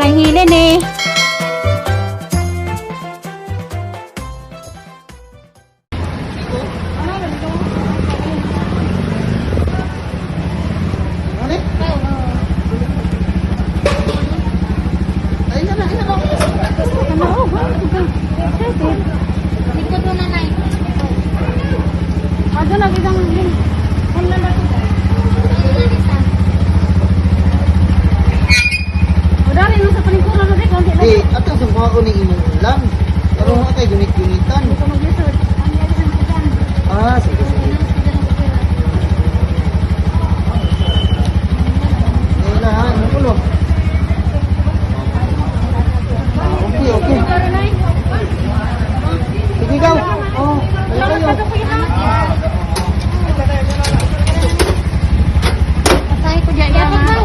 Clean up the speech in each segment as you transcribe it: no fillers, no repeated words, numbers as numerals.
Sobrang hilin eh. Likod mo na, Nay. Ano na gidang Udari no sa palingkuran na dito, hindi Eh, ato sa mga ko ni imong ulam. Pero nga kay gunit-gunitan. ko maglisod. Ah, sige, sige. Ayun na, ha? Ano ulo? Ah, okay, okay. Sige, gaw. Oh, kayo kayo. Pasahe ko dyan, yan, ha?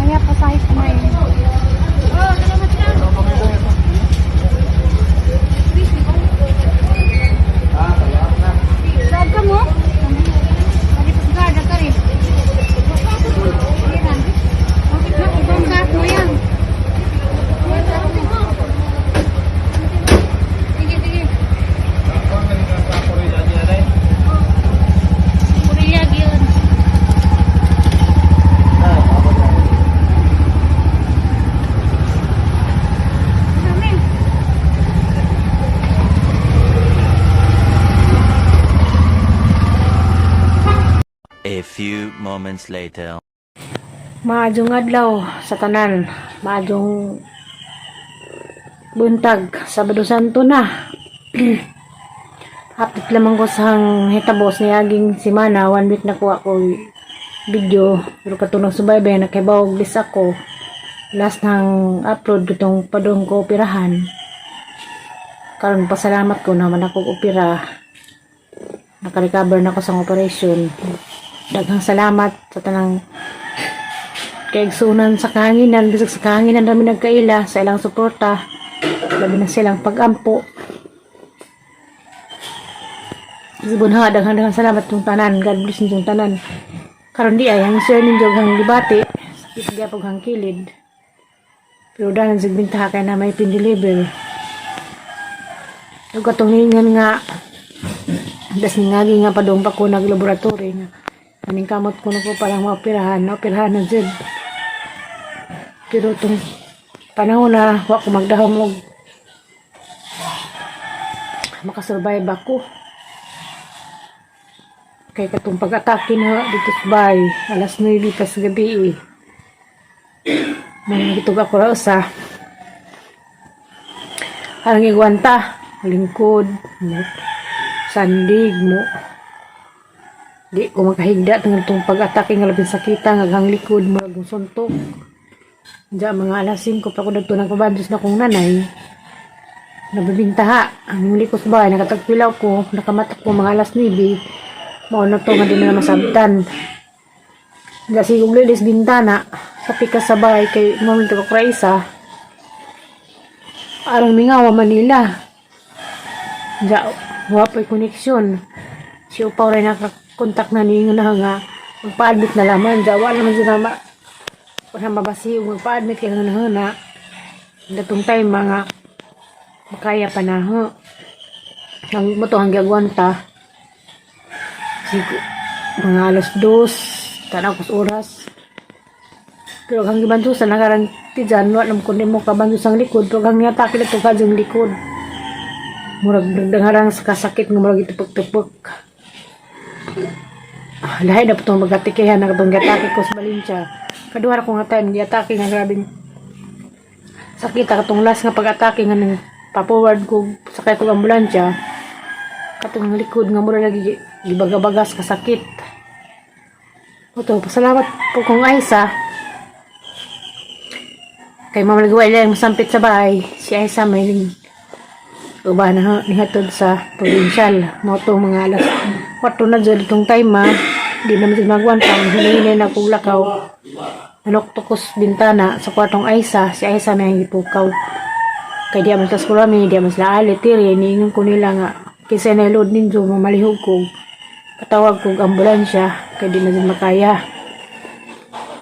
Maya pasahe ko may. Ah, kaya na. Saan ka mo? Garda ka rin. Sa mo yan. Sige, sige. Kuriyag yun. Ah, ako na. A few moments later. Maadjong adlaw sa tanan, maadjong buntag, Sabado Santo na. Update lamang ko sa hitabos ni aging simana, one week na kuha ko video, pero katong nagsubaybay nakaibawog lis ako. Last nang upload itong padong ko operahan. Karon pasalamat ko naman ako opera. Naka-recover na ako sa operation. Daghang salamat sa tanang kaigsunan sa kahanginan, bisag sa kahanginan rami nagkaila sa ilang suporta, labi na silang pagampo. Sibon ha, daghan daghan salamat yung tanan. God bless yung tanan. Karon di ay ang sir ninyo hang dibati, sakit gyapon hang kilid. Pero dahan sig bintaha kay na may pin-deliver. Ug katong hingan nga das ningagi nga padung pa ko nag-laboratory nga aning kamot ko na ko parang maoperahan, naoperahan na jud. Pero itong panahon na wa ko magdahom og makasurvive ako. Kay katong pag-atake na dito sa bahay, alas 9 pa sa gabi eh. May gitug ako ra usa. Arang igwanta, lingkod, mo, sandig mo. Di ko makahigda tungod tong pag-atake nga labing sakita nga hang likod murag suntok. Diya mga alas 5 pa ko dagto nagpabandos na kong nanay. Nabibintaha. Ang muli ko sa bahay, nakatagpilaw ko, nakamatak ko mga alas 9. Mao na to nga di na masabtan. Diya sigong lilis bintana. Sa pikas sa bahay kay mamulito ko kraisa. Arang mingawa Manila. Diya, wa pa'y koneksyon. Si Upaw rin nakakontak na niya na nga magpa-admit na laman. Diya, wa naman siya na wala mabasi yung magpa-admit kay nga datong time mga makaya pa na ho. Ang mo to ang gagawanta. Sigo, mga alas 2, tanaw ko sa oras. Pero ang gibantusan nakaranti dyan, wala naman kundi mo kabantos ang likod, pero ang niatake na ito ang likod. Murag nagdangarang sa kasakit nga murag itupok-tupok. Lahi na po itong magatikihan na itong giatake ko sa Valencia. Kaduha ko nga time, giatake nga grabing sakit katong last nga pag-atake nga nang pa-forward ko sakay ko ambulansya. Katong likod nga mura lagi gibagabagas kasakit. Oto, pasalamat po kong Aisa. Kay Mama Lagawa lang masampit sa bahay. Si Aisa may ning uba na nihatod sa provincial. Mo to mga alas 4 na dyan itong time ha. Di naman sila magwan pa. Hinahinay na kong lakaw. Nanokto ko sa bintana sa kwartong Aisa. Si Aisa may gipukaw. Kay di aman tas kurami, di aman sila ali, tiri, niingon ko nila nga. Kaysa na load ninyo, mamalihog ko. Patawag kog ambulansya. Kay di na din makaya.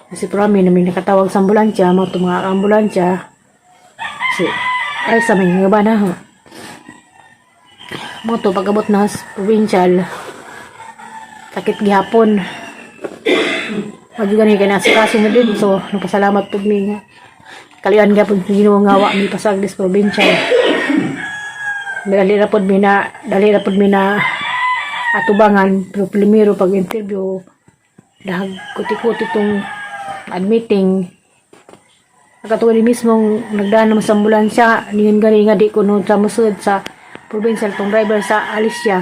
Kasi pero amin, namin nakatawag sa ambulansya, mga itong mga ambulansya. Si, ay sa may nga ba na ho. Mo to pag-abot na sa provincial, sakit gihapon. Pag gani kay nasa kaso na dito, nagpasalamat pud mi nga. Kalian gyapon sa Ginoo nga wa mi pasagdi sa provincial. Dali ra pud mi na, dali ra pud mi na atubangan, pero primero pag interview dahag kuti-kuti tong admitting. Nakatuwa ni mismong nagdaan naman sa ambulansya, ningon gani nga di ko noon sa musud sa provincial tong driver sa Alicia.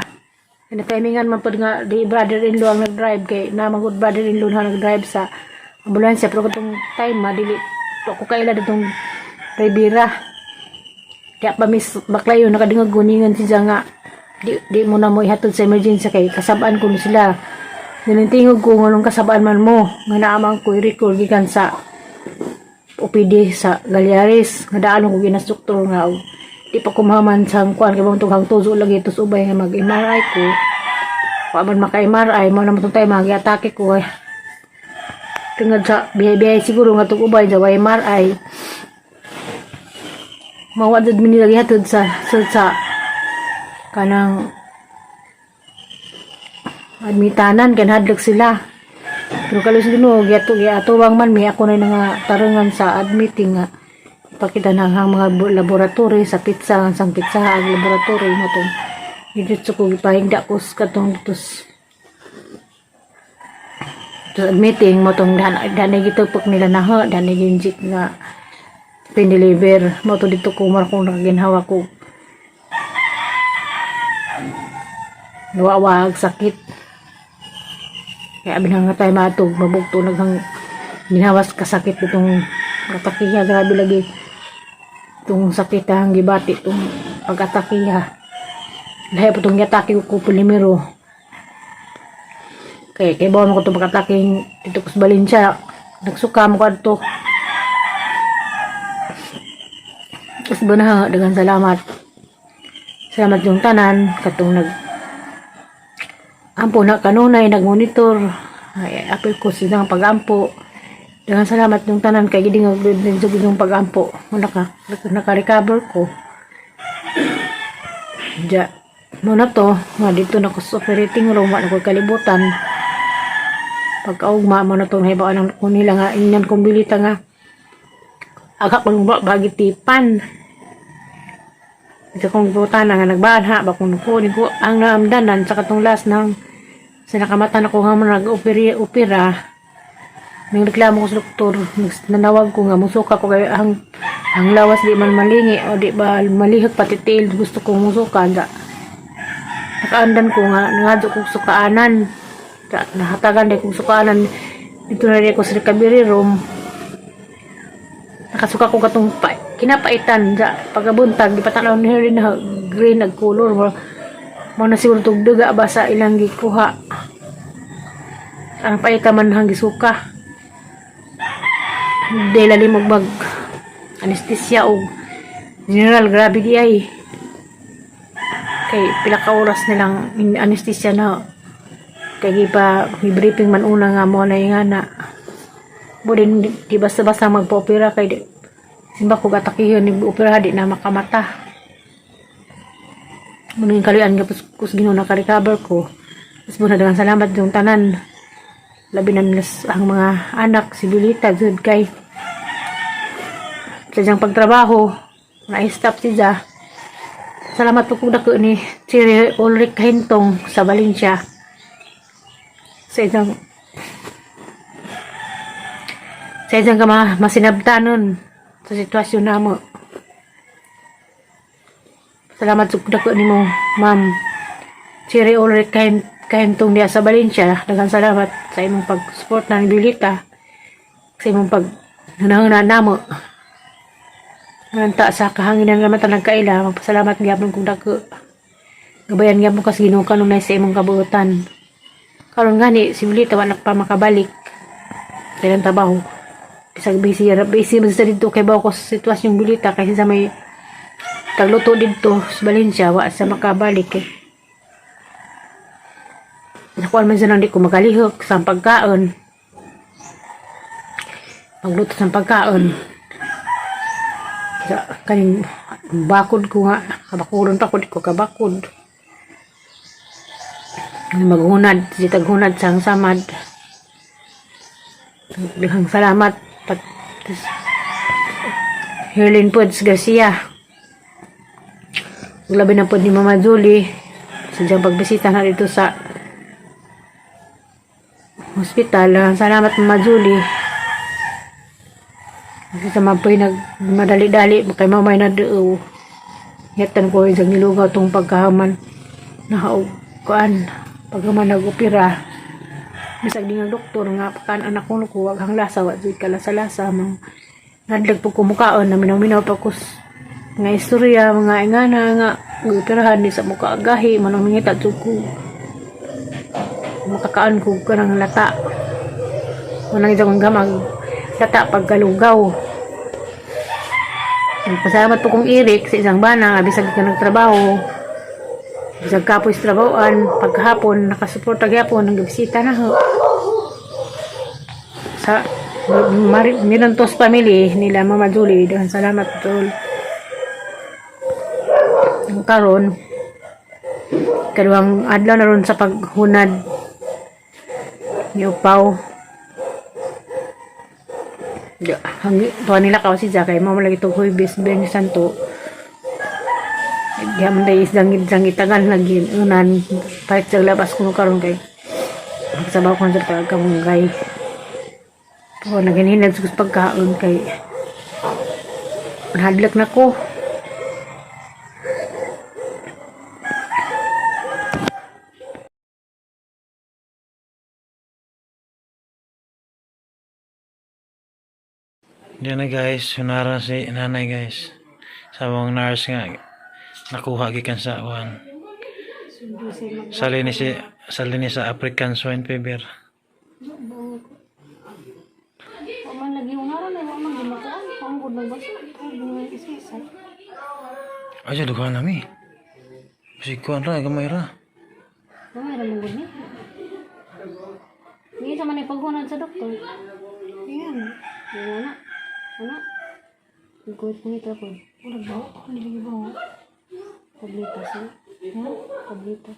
Na timingan man pud nga di brother-in-law ang nag-drive kay namang good brother-in-law na nag-drive sa ambulansya, pero katong time ma dili to ko kaila ditong drivera. Kaya pa miss baklayo nakadungog guningan siya nga di mo na mo ihatod sa emergency kay kasabaan ko ni sila. Nilintingog ko nganong kasabaan man mo nga naamang ko i-record gikan sa OPD sa Galyares nga daan ko ginastruktur nga og di pa kumaman sa kuan kay bang tughang tuzo lagi tos ubay nga mag MRI ko wa man maka MRI mo naman tong time magiatake ko eh. Tungod sa bihay-bihay siguro nga tug ubay sa MRI mawa jud mi nila gihatod sa kanang admitanan kay nahadlok sila. Pero kalos Ginoo giato giatuwang man mi ako na nga tarungan sa admitting nga ipakita na ang mga laboratory sa pizza ang sang pizza ang laboratory mo tong dito ko gipahigda ko sa katong tos to admitting mo tong dan dan gitupok nila na ha dan inject nga piniliver mo to dito ko mar kung nakaginhawa ko nawawag sakit. Kaya abin nga tayo matug mabugto naghang ginawas kasakit itong katakiya, grabe lagi itong sakit ang gibati itong pag-atakiya. Lahi po itong giatake ko pulimero kay bawon ko itong pag-atake dito ko sa Valencia, nagsuka mo ko adto. Tapos ba na, daghang salamat. Salamat yung tanan katong nag ampo na kanunay nagmonitor. Ay, apil ko silang pag-ampo. Daghang salamat yung tanan kay giding yung pag-ampo. Naka naka-recover ko. Ja, mo na to, nga dito na ko sa operating room, wa na ko kalibutan. Pagkaugma mo na to, nahibaan ang ko nila nga ingnan kong bilita nga aga ko ba bagitipan. Ito kong buta na nga nagbaan ha, bakong kunin ko ang naamdanan sa katong last ng sa nakamata na ko nga mo nag-opera, opera. Nang reklamo ko sa doktor, nanawag ko nga musuka ko kay ang lawas di man malingi o di ba malihok pati tiil, gusto kong musuka da. Nakaandan ko nga ngadto kong sukaanan. Da, nahatagan di kong sukaanan dito na rin ako sa recovery room. Nakasuka ko katong pa, kinapaitan da pagabuntag di patanaw ni rin na green ag color mo mo na siguro tug duga ba sa ilang gikuha ang paita man hang gisuka di lalim og mag anesthesia og general, grabe di ay kay pila ka oras nilang anesthesia na kay gipa briefing man una nga mo na nga na budin di, di basta-basta magpa-opera kay di simba ko gatakihan ni opera di na makamata. Munong kalian nga kus Ginoo naka-recover ko. Tapos muna daghang salamat yung tanan. Labi na nila ang mga anak, si Bilita, jud kay sa iyang pagtrabaho, na-stop siya. Salamat po dako ni Sir Ulrich Hintong sa Valencia. Sa isang ka masinabtanon sa sitwasyon namo. Salamat sa dako nimo, Ma'am Sir Ulrich Kahintong diya sa Valencia. Daghang salamat sa imong pag-support na ni Bilita. Sa imong pag nanahuna namo. Nanta sa kahanginan naman tanang kaila, magpasalamat gyapon kong dako. Gabayan gyapon kas Ginoo kanunay sa imong kabuotan. Karon gani si Bilita wa na pa makabalik sa ilang trabaho. Bisag busy, busy man sa dito kay bawo ko sa sitwasyon Bilita kasi sa may tagluto dito sa Valencia wa sa makabalik eh. Nakuan man siya nang di ko makalihok sa pagkaon. Pagluto sa pagkaon. Sa kaning bakod ko nga, kabakuron pa ko, di ko kabakod. Maghunad, si taghunad sang samad. Daghang salamat. Pat, Herlin Puds Garcia. Labi na po ni Mama Julie. Sadyang pagbisita na dito sa hospital. Daghang salamat, Mama Julie. Kasi sa mga po'y nagmadali-dali, kay mamay na doo. Yatan ko isang nilugaw tong pagkahaman. Nahaog kuan pagkaman nag-opera. Bisag di nga doktor nga pakan anak ko ko wag hang lasa wa jud kalasa-lasa mang nadlag po kumukaon na minaw-minaw pa ko nga istorya mga ingana nga operahan di sa muka agahi manang nangita jud ko makakaan ko kanang lata manang isang gamag lata pagkalugaw. Pasalamat po kong Eric sa isang bana, bisag ka nagtrabaho. Bisag kapoy sa trabahoan, pagkahapon, nakasuporta gyapon, nang gibisita na ho. Sa Mirantos family nila Mama Julie, daghang salamat tol. Ang karon, kaduhang adlaw na ron sa paghunad ni Upaw. Hang tuwa nila ka si Jack kay mama lagi tug Huwebes, Biyernes Santo. Diya man dahil isdang isdang itagan lagi unan pahit sa labas ko karon kay magsabaw ko sa pagkamunggay. Po naghinhinag sa pagkaon kay nahadlak na ko. Diyan na guys, hunara si nanay guys. Sa mga nurse nga nakuha gikan sa uwan. Sali ni sa African swine fever. Wa man lagi ungaran na wa man gimakuan, wa man gud nagbasa. Isa-isa. Ay, dughan nami. Bisig kuan ra gamay ra. Gamay ra man gud ni. Hindi sa man ipaghunad sa doktor. Yan. Yan na. Ano? Guhit mo ito ako. Wala ba? Ano lagi ba? Tablita siya. Ha? Tablita.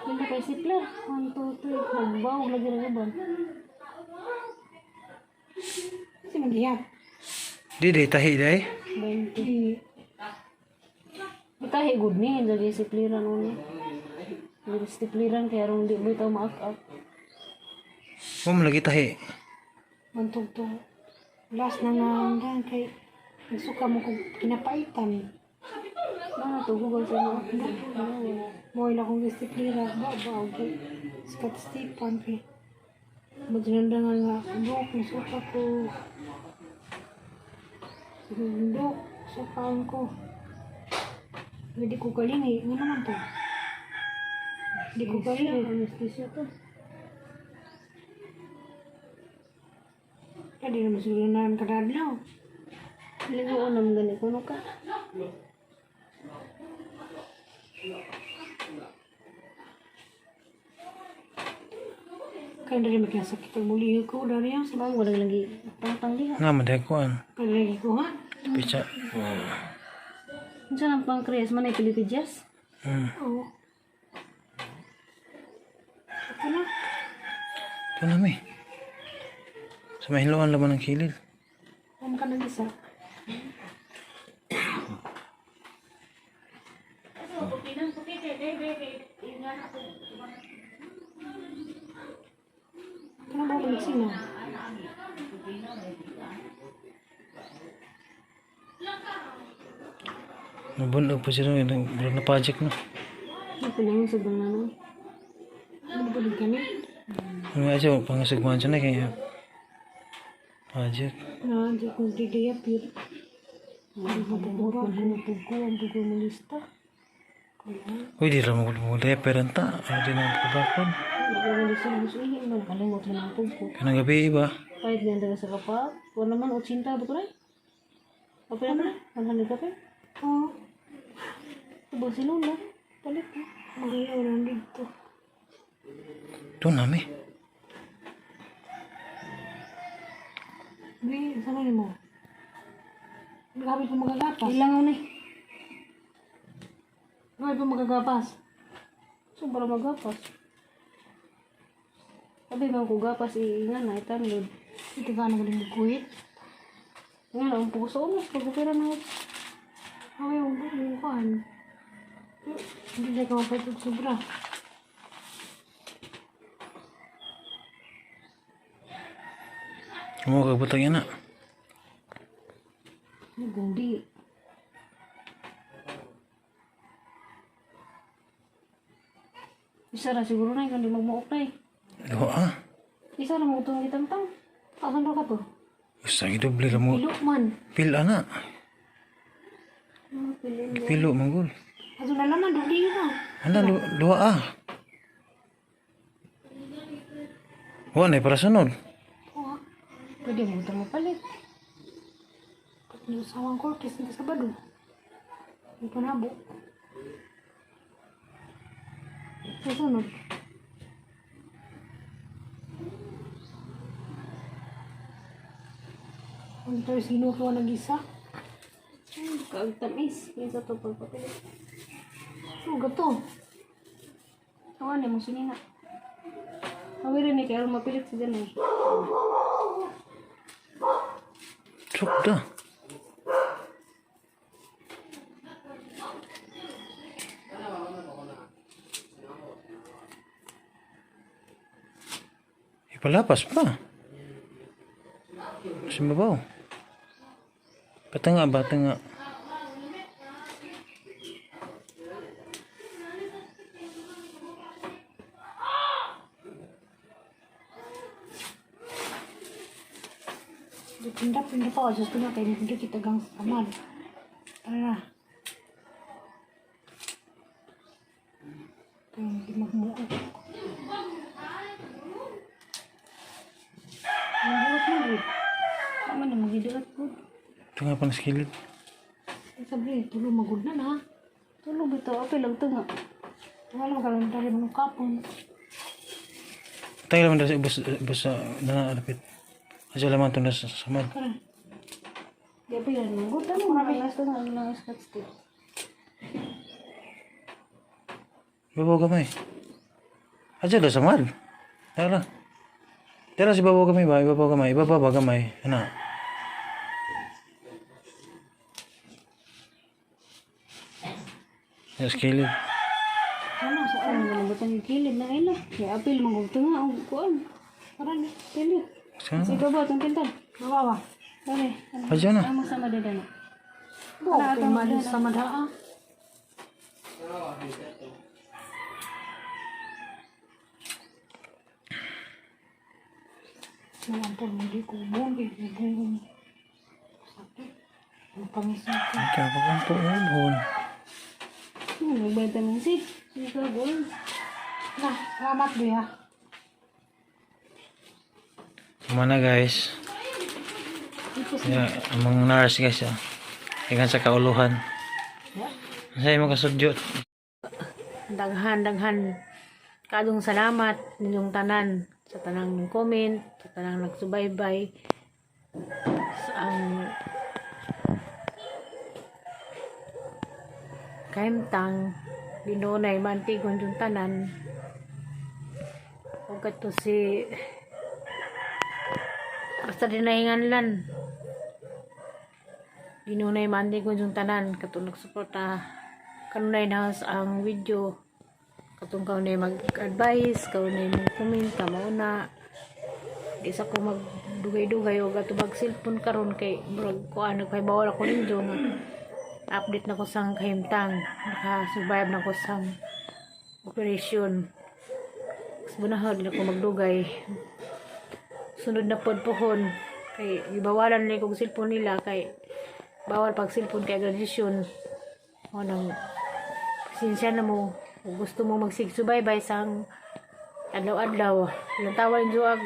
Hindi kay sipler. 1, 2, 3. Nagbawag lagi rin ibon. Kasi mag-iyak. Di di tahi dai. 20. Itahi good ni, jadi sipliran uno. Jadi sipliran kaya rong di mo itaw maak-ak. Mo man lagi tahi. Mantog to. Last na nga hanggang kay nagsuka mo kong kinapaitan. Mana to Google sa mga. Mo ila kong disiplina ba ba okay. Sikat stipan kay Maganda nga nga dok nasuka ko. Dok, sukaan ko. Hindi ko galing eh. Ano naman to? Hindi ko galing eh. Anesthesia to. Pwede naman siguro na ang kadadlaw. Ligo naman gani kuno ka. Kaya dari magkasakit ang muli ko. Dari ang Ma'am, wala lagi pangtang diha. Nga man dai kuan. Palagi ko ha. Picha. Unsa nang pancreas man ay pilipidjas? Oo. Ito na. Ito nami. Sa mahiluan laman ng kilid. Huwag ka ng isa. Ano ba balik sila? Nabunog pa siya nung na project no. Di pa lang sa na no. Ano ba din kami? Ano nga siya pangasugman siya na kaya project. Na, di ko didiyapir. Ano ko, ang dugo mo lista. Uy, di ra mo mo dai peranta. Ano din ang pabakon. Maganda sa gusto ihi man nakalimot na ang ko. Kanang gabi ba? Kahit ganda ka sa kapag, wala naman 80 ba ito rin? Kapila na? 100 kapil? Oo. Ito si Lola? Palit na. Magayaw lang dito. Ito nami. Bi, sama ni mo. Grabe pa magagapas. Ilang ano eh. Grabe pa magagapas. So, para magapas. Sabi man ko gapas, iingan na, itanlod. Ito ka na galing magkuhit. Nga na, ang puso mo, pag-upira na. Ay, ang bukuan. Hindi na ka mapatog sobra. Mo kagbutang yan na. Gundi. Isa ra siguro na, ikaw di magmuok na eh. Duha ah. Isa ra mo itong gitangtang. Asan daw ka to? Usa gidoble ra mo. Ilo man. Pila na. Pilo manggol. Ato na laman, dali yun ah. Hala duha ah. Wa na para sunod. Oo. Pwede mo itong mapalit. Pati sa sawang kortes ng Sabado. Ang panabo. Susunod. Ang tayo sino ko nag-isa. Ay, kaagtamis. Isa to pagpapilit. So, gato. Awan na mo sinina. Awi rin eh, kaya mapilit si Janay. Sukda. Ipalapas pa. Simbabaw. Patanga ba? Tanga. Pinda, pinda pa. Diyos ko na tayo. Hindi kita gang saman. Tara na. Kaya hindi magmuot. Ang buot mo, Grid. Tama na, magiduot po. Tunga pa na sa kilid. Sabi, tulong magod na na. Tulog ito, okay lang ito nga. Wala makalantari mga kapon. Tayo naman sa ubos, ubos sa nanalapit. Kasi alam mo ito na sa samad. Tara. Di pa yan, manggut. Ano mo na ito nga, ang scotch tape. Babaw gamay. Aja lah samad. Tara. Tara si babaw gamay ba? Ibabaw gamay. Ibabaw ba gamay? Ana. Yes, kilid. Ano, sa Ano nga nabutan yung kilid na ila. Kaya apil, manggut nga, ang kuan. Tara na. Pilit. Sa? Sige ba, itong pintan. Nawawa. Dali. Aja na. Ang masama din na. Bo, kay malis sa madhaa. Nawampol mo di ko bon kay bon. Sakit. Ang pangisa ko. Kaya pa kung po ubon. Ano, vitamin C. Sige ka, buwan. Na, salamat buya. Tama na guys. Yeah, ang mga nurse guys ah. Ikan sa kauluhan. Sa imo kasudyo. Daghan, daghan. Kadong salamat ninyong tanan sa tanang comment, sa tanang nagsubaybay, sa ang kaimtang binunay mantigon yung tanan o kato si basta dinahingan lan dinunay mantigon yung tanan kato nagsuporta kanunay na sa ang video katong kaunay mag-advise kaunay mag-comment kamauna di sa ko magdugay-dugay o atubag cellphone karon kay murag kuan nagpahibaw ako ninyo nga update na ko sang kahimtang naka-survive na ko sang operation. Mas bunahod na ko magdugay sunod na pod pohon kay gibawalan ni kog cellphone nila kay bawal pag cellphone kay graduation o nang pasensya na mo kung gusto mo magsigsubaybay sang Adlaw-adlaw. Lantawan juag.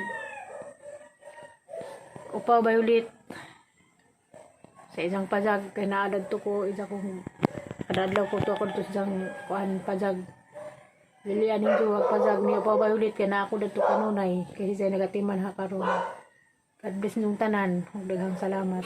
Upaw bayulit sa isang pajag kay naadad to ko isa kong kada adlaw ko to ako dito sa isang kuan pajag dili aning juwag pajag ni upaw bayulit kay naa ako didto kanunay kay siya nagatiman ha karon. God bless niyong tanan ug daghang salamat.